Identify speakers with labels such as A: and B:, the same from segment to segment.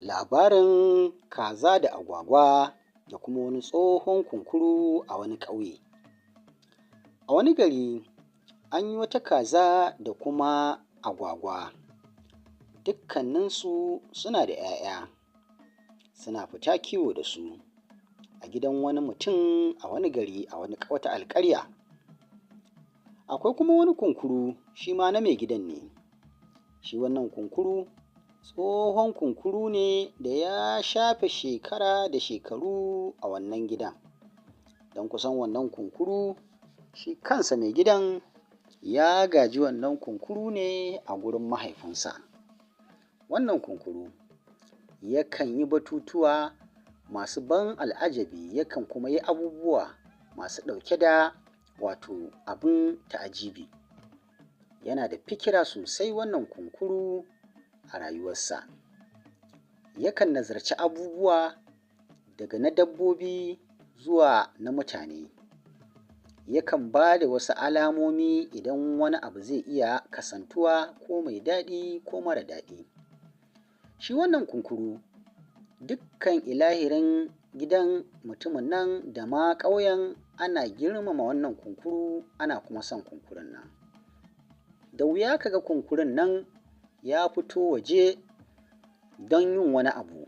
A: Labarin kaza da agwagwa da kuma wani tsohon kunkuru a wani ƙauye. A wani gari an yi wata kaza da kuma agwagwa, dukkaninsu suna da ‘ya'ya, suna fita kiwo da su a gidan wani mutum a wani gari a wata alƙarya. Akwai kuma wani kunkuru shi ma na mai gidan ne, shi wannan kunkuru tsohon kunkuru ne da ya shafe shekara da shekaru a wannan gidan, don kusan wannan kunkuru shi kansa mai gidan ya gaji wannan kunkuru ne a gurin mahaifinsa. Wannan kunkuru yakan yi batutuwa masu ban al'ajabi, yakan kuma yi abubuwa masu ɗauke da wato abin ta'ajibi. Yana da fikira sosai wannan kunkuru a rayuwarsa. Yakan nazarci abubuwa daga na dabbobi zuwa na mutane. Yakan ba da wasu alamomi idan wani abu zai iya kasantuwa ko mai daɗi ko mara daɗi. Shi wannan kunkuru dukkan ilahirin gidan mutumin nan da ma ƙauyen ana girmama wannan kunkuru, ana kuma son kunkurun nan. Da wuya ka ga kunkurun nan ya fito waje don yin wani abu,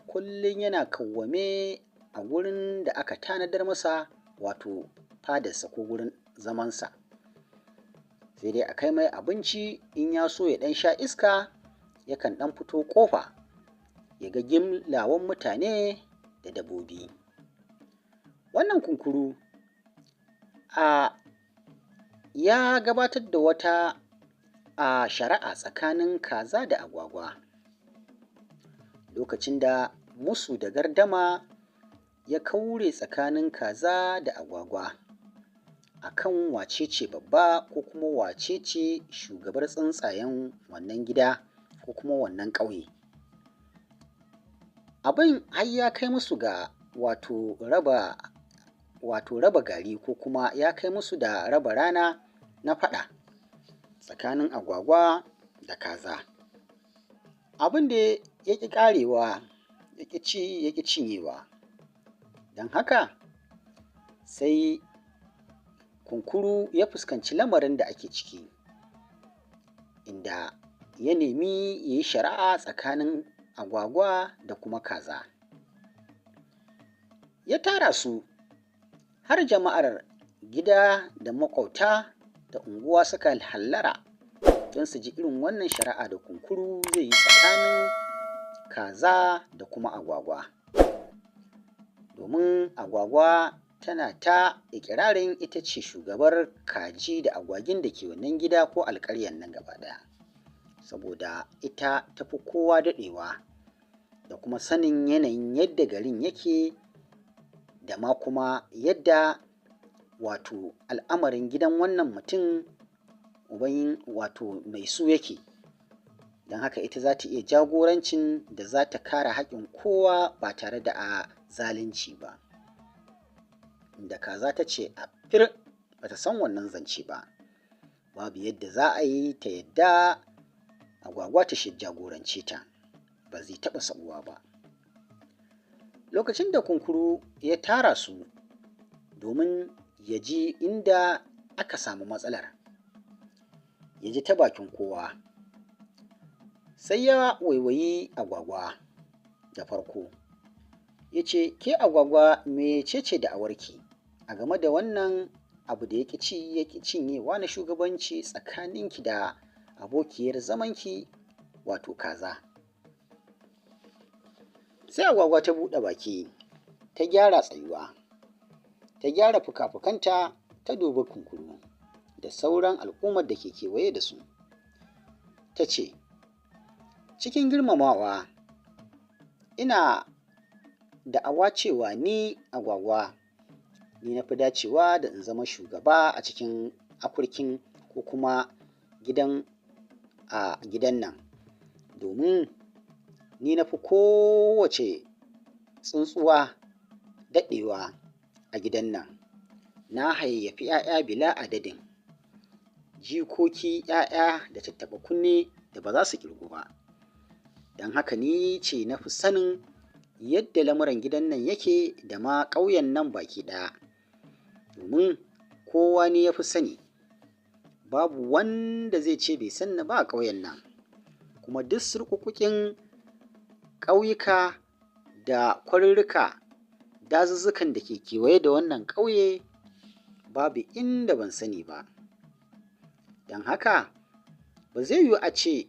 A: kullum yana kawwame a gurin da aka tanadar masa, wato fadarsa ko gurin zamansa. Sai dai a kai mai abinci, in ya so ya ɗan sha iska yakan ɗan fito ƙofa ya ga gimlawan mutane da dabbobi. Wannan kunkuru ya gabatar da wata shari'a tsakanin kaza da agwagwa lokacin da musu da gardama ya kaure tsakanin kaza da agwagwa a kan wace ce babba ko kuma wace ce shugabar tsuntsayen wannan gida ko kuma wannan ƙauye. Abin har ya kai musu ga wato raba gari, ko kuma ya kai musu da raba rana na faɗa tsakanin agwagwa da kaza. Abin da ya ƙi ƙarewa, ya ƙi ci ya ƙi cinyewa. Don haka sai kunkuru ya fuskanci lamarin da ake ciki, inda ya nemi ya yi shari'a tsakanin agwagwa da kuma kaza. Ya tara su har jama'ar gida da maƙwabta da unguwa suka hallara don su ji irin wannan shari'a da kunkuru zai yi tsakanin kaza da kuma agwagwa. Domin agwagwa tana ta iƙirarin ita ce shugabar kaji da agwagin da ke wannan gida ko alƙaryar nan gaba ɗaya, saboda ita ta fi kowa daɗewa da kuma sanin yanayin yadda garin yake da ma kuma yadda wato al'amarin gidan wannan mutum uban wato mai su yake. Don haka ita za ta iya jagorancin da za ta kare haƙƙin kowa ba tare da a zalunci ba. Inda kaza ta ce a fir ba ta san wannan zance ba, babu yadda za a yi ta yadda agwagwa ta jagorance ta, ba zai taɓa saɓuwa ba. Lokacin da kunkuru ya tara su domin ya ji inda aka samu matsalar, ya ji ta bakin kowa, sai ya waiwayi agwagwa da farko ya ce, ke agwagwa, mece ce da'awarki a game da wannan abu da ya ƙi ci ya ƙi cinyewa na shugabanci tsakaninki da abokiyar zamanki wato kaza? Sai agwagwa ta buɗe baki, ta gyara tsayuwa, ta gyara fuka-fukanta, ta dubi kunkuru da sauran al'ummar da ke kewaye da su. Ta ce, cikin girmamawa, ina da'awa cewa ni agwagwa ni na fi dacewa da in zama shugaba a cikin akurkin ko kuma gidan a gidan nan, domin ni na fi kowace tsuntsuwa daɗewa a gidan nan. Na hayayyafi ‘ya'ya bila adadin, jikoki, ‘ya'ya da tattaɓa kunne da ba za su ƙirgu ba. Don haka ni ce na fi sanin yadda lamuran gidan nan yake da ma ƙauyen nan baki ɗaya, domin kowa ne ya fi sani. Babu wanda zai ce bai san ni ba a ƙauyen nan, kuma duk surƙuƙuƙin ƙauyuka da kwarurruka, dazuzzukan da ke kewaye da wannan ƙauye, babu inda ban sani ba. Don haka ba zai yiwu a ce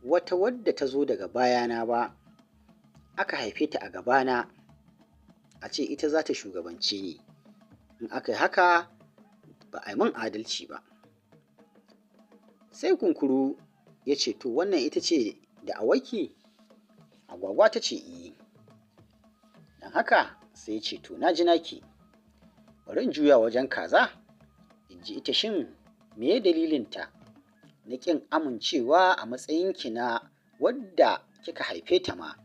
A: wata wadda ta zo daga bayana ba, aka haife ta a gabana, a ce ita za ta shugabance ni. In aka yi haka, ba a yi min adalci ba. Sai kunkuru ya ce, to wannan ita ce da'awarki? Agwagwa ta ce i. Don haka sai ya ce, to na ji naki, bari in juya wajen kaza in ji ita shin meye dalilinta na ƙin amincewa a matsayinki na wadda kika haife ta ma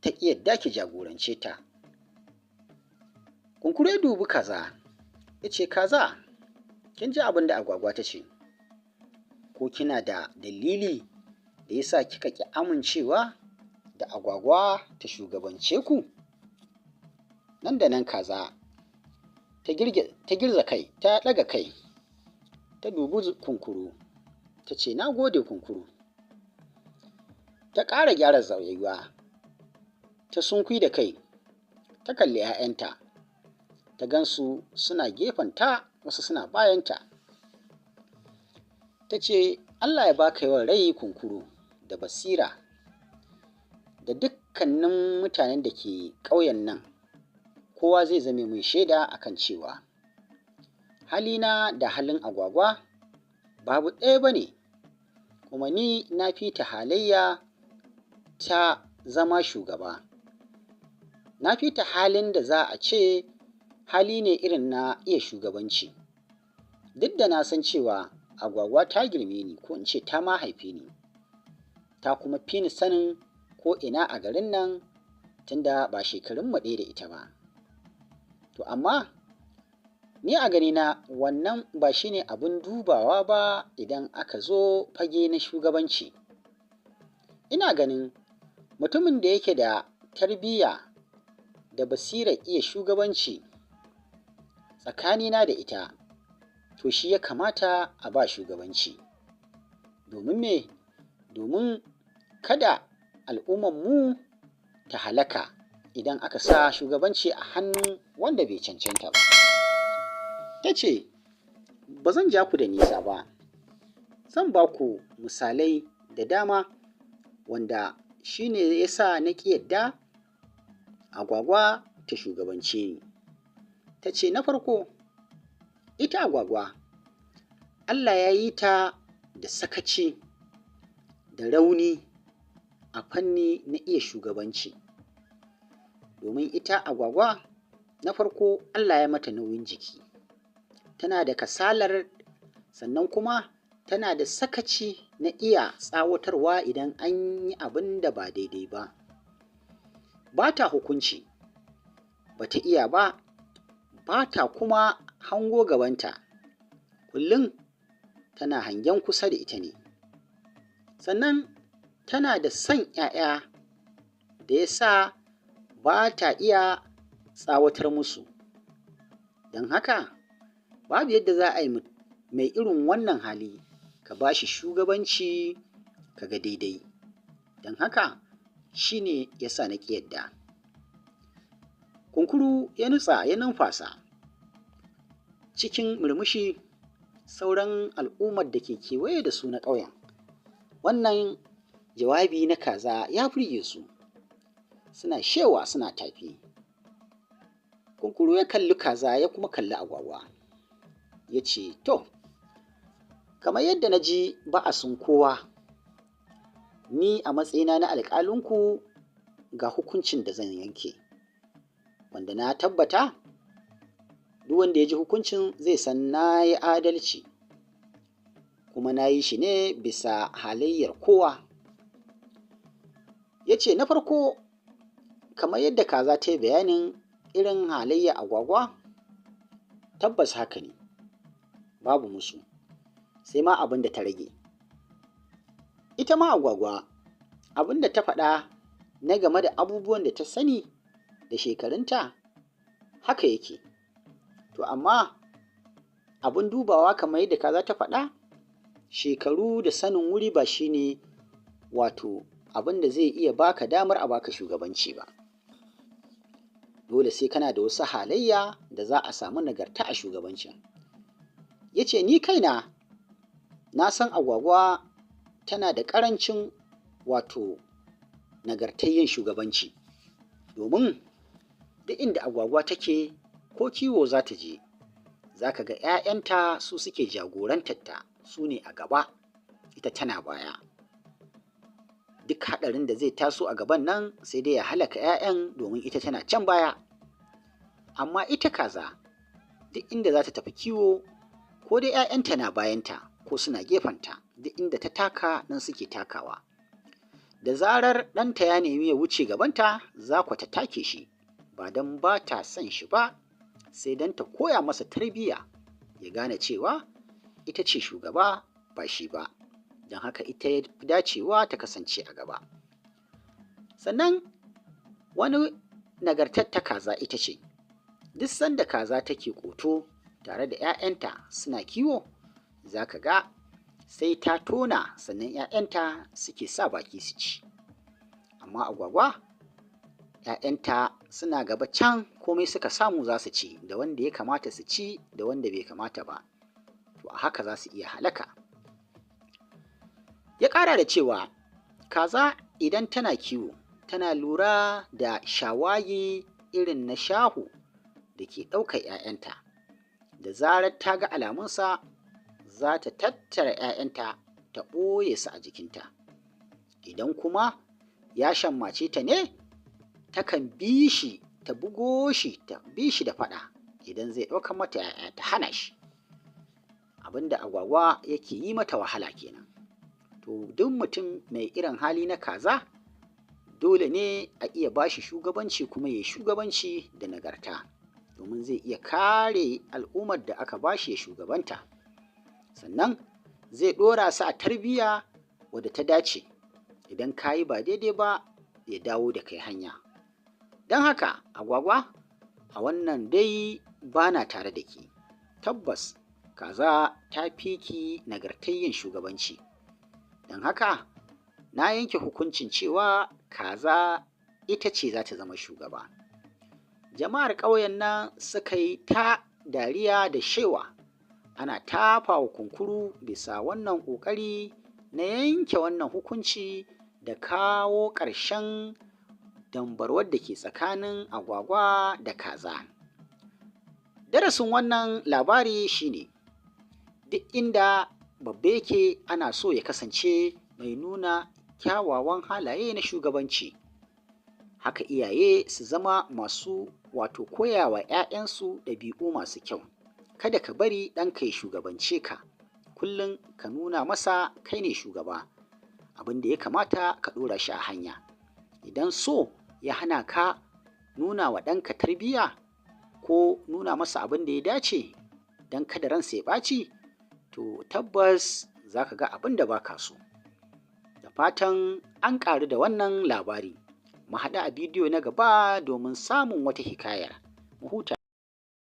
A: ta ƙi yadda ki jagorance ta. Kunkuru ya dubi kaza ya ce, kaza, kin ji abin da agwagwa ta ce, ko kina da dalili da yasa kika ƙi amincewa da agwagwa ta shugabance ku? Nan da nan kaza ta girza kai, ta ɗaga kai, ta dubi kunkuru, ta ce, na gode kunkuru. Ta ƙara gyara tsayuwa, ta sunkui da kai, ta kalli 'ya'yanta, ta gansu suna gefenta, wasu suna bayanta. Ta ce, Allah ya baka yawan rai kunkuru, da basira, da dukkanin mutanen da ke ƙauyen nan, kowa zai zame min shaida akan cewa halina da halin agwagwa babu ɗaya ba ne, kuma ni na fi ta halayya ta zama shugaba. Na fi ta halin da za a ce hali ne irin na iya shugabanci. Duk da na san cewa agwagwa ta girme ni, ko in ce ta ma haife ni, ta kuma fi ni sanin ko ina a garin nan, tunda ba shekarunmu ɗaya da ita ba. To amma ni a ganina wannan ba shi ne abin dubawa ba idan aka zo fage na shugabanci. Ina ganin mutumin da yake da tarbiyya da basirar iya shugabanci tsakanina da ita, to shi ya kamata a ba shugabanci. Domin me? Domin kada al'ummarmu ta halaka idan aka sa shugabanci a hannun wanda bai cancanta ba. Ta ce, ba zan ja ku da nisa ba, zan ba ku misalai da dama wanda shi ne ya sa na ƙi yadda agwagwa ta shugabance ni. Ta ce, na farko, ita agwagwa Allah ya yi ta da sakaci da rauni a fanni na iya shugabanci. Domin ita agwagwa, na farko Allah ya mata nauyin jiki, tana da kasalar, sannan kuma tana da sakaci na iya tsawatarwa idan an yi abin da ba daidai ba. Ba ta hukunci, ba ta iya ba, ba ta kuma hango gabanta, kullum tana hangen kusa da ita ne. Sannan tana da son 'ya'ya da ya sa ba ta iya tsawatar musu. Don haka babu yadda za a yi mai irin wannan hali ka ba shi shugabanci ka ga daidai. Don haka shi ne ya sa na ƙi yadda. Kunkuru ya nutsa ya numfasa cikin murmushi sauran al'ummar da ke kewaye da su na ƙauyen. Wannan jawabi na kaza ya burge su, suna shewa suna tafi. Kunkuru ya kalli kaza ya kuma kalli agwagwa, ya ce, to, kamar yadda na ji ba'asin kowa, ni a matsayina na alƙalinku ga hukuncin da zan yanke, wanda na tabbata duk wanda ya ji hukuncin zai san na yi adalci, kuma na yi shi ne bisa halayyar kowa. Ya ce, na farko, kamar yadda kaza ta yi bayanin irin halayya agwagwa, tabbas haka ne, babu musu, sai ma abin da ta rage. Ita ma agwagwa Abin da ta faɗa na game da abubuwan da ta sani da shekarunta haka yake. To amma abin dubawa, kamar yadda kaza ta faɗa, shekaru da sanin wuri ba shi ne wato abin da zai iya baka damar a baka shugabanci ba. Dole sai kana da wasu halayya da za a samu nagarta a shugabancin. Ya ce, ni kaina na san agwagwa tana da ƙarancin wato nagartar yin shugabanci, domin duk inda agwagwa take ko kiwo za ta je, za ka ga 'ya'yanta su suke jagorantarta, su ne a gaba, ita tana baya. Duk haɗarin da zai taso a gaban nan sai dai ya halaka 'ya'yan, domin ita tana can baya. Amma ita kaza, duk inda za ta tafi kiwo, ko dai 'ya'yanta na bayanta ko suna gefenta, duk inda ta taka nan suke takawa. Da zarar ɗanta ya nemi ya wuce gabanta, za ku ta take shi, ba don ba ta son shi ba, sai don ta koya masa tarbiyya, ya gane cewa ita ce shugaba ba shi ba, don haka ita ya fi dacewa ta kasance a gaba. Sannan wani nagartar ta kaza ita ce, duk sanda kaza take ƙoto tare da 'ya'yanta suna kiwo, za ka ga sai ta tona sannan 'ya'yanta suke sa baki su ci. Amma agwagwa, 'ya'yanta suna gaba can, komai suka samu za su ci, da wanda ya kamata su ci da wanda bai kamata ba. To a haka za su iya halaka. Ya ƙara da cewa kaza idan tana kiwo tana lura da shawagi irin na shaho da ke ɗaukar 'ya'yanta. Da zarar ta ga alamunsa, za ta tattara 'ya'yanta ta ɓoye su a jikinta. Idan kuma ya shammace ta ne, takan bi shi ta bugo shi, ta bi shi da faɗa idan zai ɗaukar mata 'ya'ya, ta hana shi. Abin da agwagwa yake yi mata wahala kenan. To duk mutum mai irin hali na kaza, dole ne a iya ba shi shugabanci kuma ya yi shugabanci da nagarta, domin zai iya kare al'ummar da aka ba shi ya shugabanta. Sannan zai ɗora su a tarbiyya wadda ta dace, idan ka yi ba daidai ba ya dawo da kai hanya. Don haka agwagwa, a wannan dai ba na tare da ke. Tabbas kaza ta fi ki nagartar yin shugabanci. Don haka na yanke hukuncin cewa kaza ita ce za ta zama shugaba. Jama'ar ƙauyen nan suka yi ta dariya da shewa, ana tafa wa kunkuru bisa wannan ƙoƙari na yanke wannan hukunci da kawo ƙarshen dambarwar da ke tsakanin agwagwa da kaza. Darasin wannan labari shine, duk inda babba yake ana so ya kasance mai nuna kyawawan halaye na shugabanci. Haka iyaye su zama masu wato koya wa 'ya'yansu ɗabi'u masu kyau. Kada ka bari ɗanka ya shugabance ka, kullum ka nuna masa kai ne shugaba, abin da ya kamata ka ɗora shi a hanya. Idan so ya hana ka nuna wa ɗanka tarbiyya ko nuna masa abin da ya dace don kada ransa ya ɓaci, to tabbas za ka ga abin da ba ka so. Da fatan an ƙaru da wannan labari. Mu haɗu a bidiyo na gaba domin samun wata hikayar. Mu huta.